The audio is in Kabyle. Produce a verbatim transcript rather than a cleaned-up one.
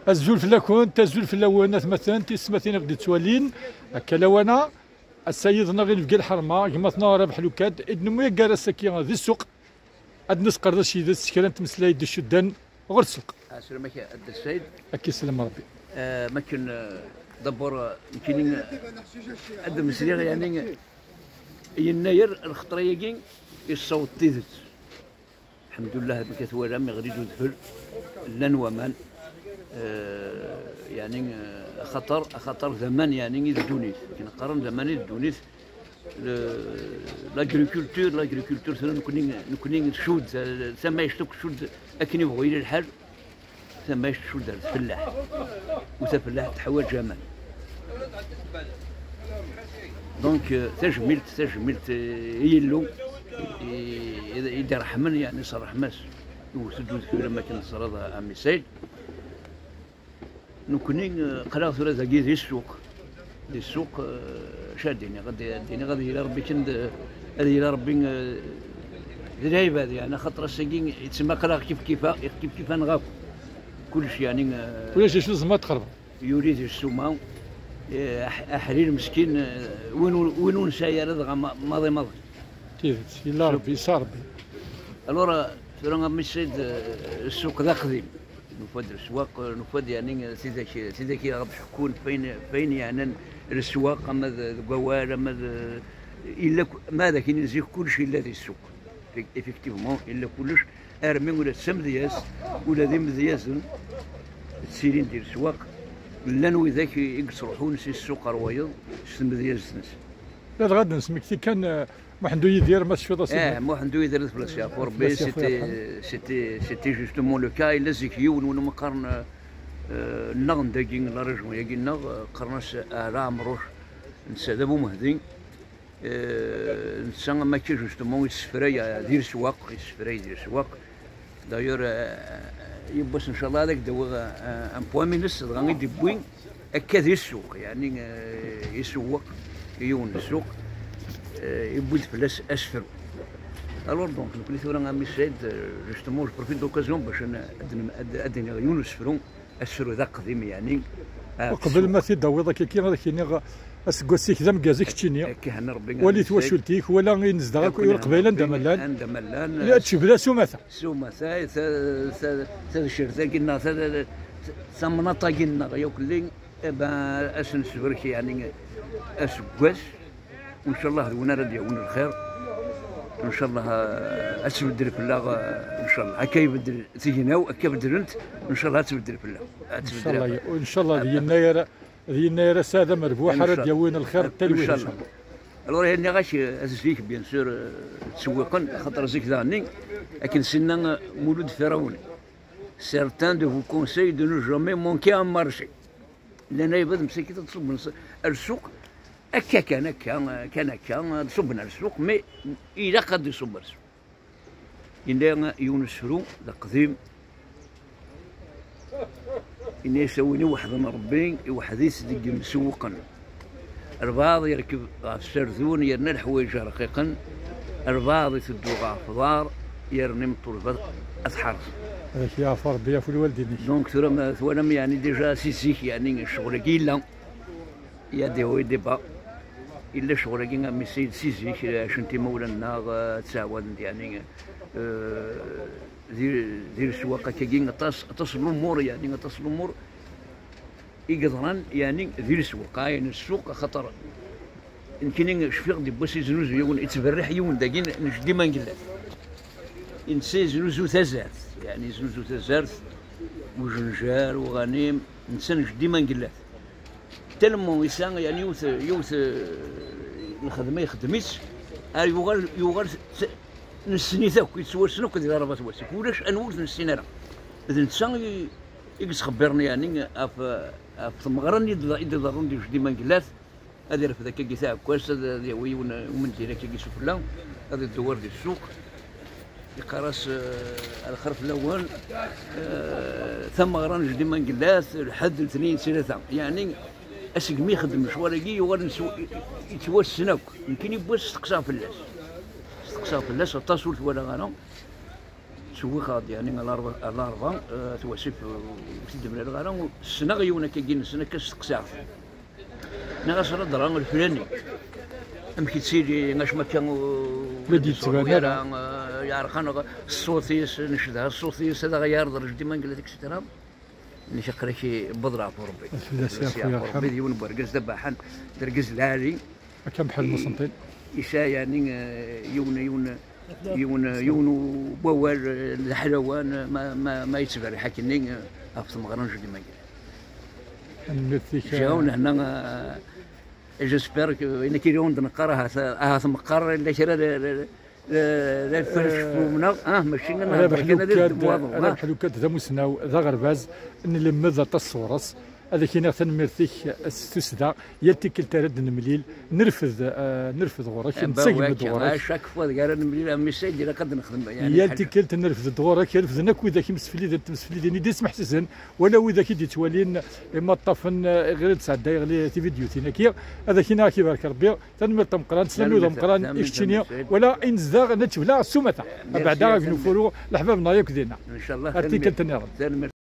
Azul fell-akent, azul fell-awen, atmaten, tismatin i ɣ-d-yettwalin. Akka lawan-a, ass-a yiḍ-nneɣ inebgi lḥerma, gma-tneɣ Rabeḥ Lukad, i d-nemmuyagar ass-agi di ssuq. Ad nesqerdec yid-s kra n tmeslay d-icudden ɣer ssuq. Asalamak a Dda Saïd. Ad k-isellem Rebbi. Eh, makken, eh, d'abord, eh, nekkini, eh, ad d-mmesliɣ, yani, yennayer lxeṭra-agi yessaweḍ tidet. Lḥemdullah, amek twalam, iɣli-d udfel, llan waman. Eh, yani, eh, axaṭer, axaṭer d aman, yani, i d ddunit. Akken qqaren, d aman i d ddunit. Le-, l'agriculture, l'agriculture, tura nekni, nekni tcudd, eh, tamact akk tcudd akken yebɣu yili lḥal, tamact tcudd ar tfellaḥt. U tafellaḥt teḥwaǧ aman. Donc, eh, tajmilt, tajmilt, eh, i Yillu, i, i, i d-iṛeḥmen, yani, s ṛṛeḥma-s. Iwet-d udfel am akken teẓriḍ, a Misail. Nekni, eh, aql-aɣ tura dagi di ssuq. Di ssuq, eh, acu ad d-iniɣ? Ad d-, ad d-iniɣ ad yili Rebbi kan d, ad yili Rebbi, eh, d lɛibad, yani, axaṭer ass-agi yettmaqal-aɣ kif kifa, kif kifa neɣ akk. Kullec, yani, eh, ulac d acu tzemreḍ tqerbeḍ. Yuli di ssuma, eh, aḥ-, aḥlil meskin, eh, win ur, win ur nesɛi ara dɣa ma-, maḍi maḍi. Tidet, yella Rebbi, yesɛa Rebbi. Alors, eh, tura a Misail, eh, ssuq d aqdim. Nufa-d leswaq, nufa-d, yani, tidak, tidak i ɣ-d-ḥekkun f ayen, f ayen yeɛnan leswaq, ama d, deg wawal, ama d, yella ku-, ma d akin zik kullec yella di ssuq. Effectivement, yella kullec, armi ula d tamedyazt, ula d imedyazen ttilin di leswaq, llan widak i, i yettruḥun si ssuq ɣer wayeḍ s tmedyazt-nsen. Ladɣa ad d-nesmekti kan, eh, Muḥend U Yidir, ma tecfiḍ-as i Eh, Muḥend U Yidir d fell-as yeɛfu Rebbi, fell-as yeɛfu c'était, yerḥem. C'était, c'était justement le cas. Yella zik yiwen win umi qqaren, eh, nneɣ n dagi, la région-agi nneɣ, eh, qqaren-as Ɛla Ɛemruc, netta d Abu Mehdi. Eh, netta am akka justement yessefray, eh, di leswaq, yessefray di leswaq. D'ailleurs, eh, yiwwas, ncallah, ad ak-d-awiɣ, eh, un poème-ines, dɣa i d-yewwi akka di ssuq, yani, eh, isewweq i yiwen n ssuq, eh, yewwi-d fell-as asefru. Alors, donc, nekni tura, a Misail, eh, justement, je profite de l'occasion bac ad, ad, ad, ad d-iniɣ yiwen n usefru, asefru d aqdim, yani. Ah, uqbel ma t-id-tawiḍ akka, ad ak-iniɣ, aseggas-ik d ameggaz i keččini. Akka, henna Rebbi. Wali twacult-ik, wala ayen nezdeɣ akk, akk i Leqbayel anda ma llan. Anda ma llan. Ad tcebla s umata. S umata, ta-, ta-, tadcert-agi-nneɣ, ta-, ta-, tamnaṭ-agi-nneɣ, yakk lli, eh ben, ad s-nesbrek, yani, aseggas. Ncallah d win ara d-yawin lxir. Ncallah, eh, ad tbeddel fell-aɣ, eh, ncallah. Akka ibeddel tignaw, akka beddlent, ncallah ad tbeddel fell-aɣ. Ad tbeddel. Ncallah, ncallah d yennayer, d yennayer ass-a d amerbuḥ ara d-yawin lxir d talwit, ncallah. Alors, nniɣ-ak, eh, zik, bien sûr, eh, ttsewwiqen, xaṭer zik daɣenni, akken sinna, eh, Mulud Firawni. Certains de vous conseillent de ne jamais manquer un marché. Llan ɛibad msakit ad ṣubben s-, ar ssuq, akka kan, akka, kan akka, ad ṣubben ar ssuq, mais ilaq ad iṣubb ar ssuq. Yella yiwen usefru d aqdim, yenna-yas: a win iweḥden Rebbi, iweḥḥed-it deg yimsewwqen. Albaɛḍ yerkeb ɣef serdun yerna leḥwayeǧ rqiqen, albaɛḍ iteddu ɣef uḍar yerna imeṭṭulba ad t-ḥerzen. Ad ak-yeɛfu Rebbi, yeɛfu lwaldin-ik. Donc tura ma twalam, yeɛni déjà si zik, yeɛni ccɣel-agi yella. Il y a des hauts et des bas. Yella ccɣel-agi a Misail si zik, ɛacen-t imawlan-nneɣ, ttɛawaden-d, yeɛni, eh, di, di leswaq akkagi, aṭas, aṭas n lumuṛ, yeɛni aṭas n lumuṛ i yeḍran, yeɛni, di leswaq, ayen ssuq, axaṭer nekkini cfiɣ-d yiwwas yeznuzu yiwen, yettberriḥ yiwen dagi n jeddi Mangellat. Netta yeznuzu tazart, yeɛni yeznuzu tazart, ujenjar, uɣanim, netta n jeddi Mangellat. Tellement yesɛa, yeɛni, yiwet, yiwet, eh, lxedma ixeddem-itt, ar yuɣal, yuɣal t-, nessen-it akk, yettwassen akk di ḍerbat wasif, ulac anwa ur t-nessin ara. D netta i, i yettxebbiren, yeɛni, ɣef, ɣef tmeɣra-nni i d-, i d-iḍerrun di jeddi Mangellat, ad irfed akkagi taɛekkazt, ad, ad yawi yiwen umendil akkagi sufella, ad idewwer di ssuq. Yeqqar-as, eh, a lxir fell-awen, eh, tameɣra n jeddi Mangellat, lḥedd, letniyen, ttlata. Yeɛni, Asegmi ixeddem lecɣal-agi, yuɣal nesw-, yettwassen akk. Nekkini n wass steqsaɣ fell-as. Steqsaɣ fell-as, aṭas ur t-walaɣ ara. Ttwixeɣ-d, yeɛni, alarba, alarba, eh, at wasif, eh, ur t-id-mlaleɣ ara. Ssneɣ yiwen akkagi-nsen, akka steqsaɣ-t. Nniɣ-as: "Ladra leflani, amek yettili, acma akka, eh, la d-yettban ara, eh, yeɛreq-aneɣ ṣṣut-is, necdeɛ ṣṣut-is, ad aɣ-yeɛreḍ Rejdi Mangellat, et cetera." Nekk aql-ak yewweḍ leɛfu Rebbi. Fell-as yeɛfu yerḥem. D yiwen n wergaz d abaḥan, d argaz lɛali. Akka mḥal musenṭin. Yesɛa, yeɛni, eh, yiwen, yiwen, yiwen, yiwen n wawal, eh, d aḥlawan, eh, ma, ma, ma yettberriḥ akkenni, eh, ɣef tmeɣra n Jedi Magri. Tanemmirt-ik. Ǧǧiɣ-awen hna, eh, j'espère que ayen akka i awen-d-neqqar, ahat, ahat meqqar, yella kra d, d, d, d lferc f umneɣ, ah, mačči ad nehder kan, ad d-waḍu, ah. Rabeḥ Lukad d amussnaw, d aɣerbaz, nlemmed aṭas sɣur-s. Ad ak-iniɣ tanemmirt-ik s tussda, yal tikkelt ara d-nemlil, nerfed, eh, nerfed ɣur-k, nettagem-d ɣur-k. Chaque fois deg ara nemlil, am issay, ilaq ad nexdem, yeɛni, yal tikkelt nerfed-d ɣur-k, refden akk widak imsefliden, timseflidin i d-ismeḥsizen, wala widak i d-yettwalin imaṭṭafen, eh, ɣer i d-sɛeddayeɣ li tividyutin-agi. Ad ak-iniɣ ad k-ibarek Rebbi, tanemmirt tameqqrant, s lamud ameqqran i keččini, wala i nezdeɣ, nettblaɣ s umata. Abeɛda, agnu furu, leḥbab-nneɣ yakk dinna. Ar tikkelt nniḍen.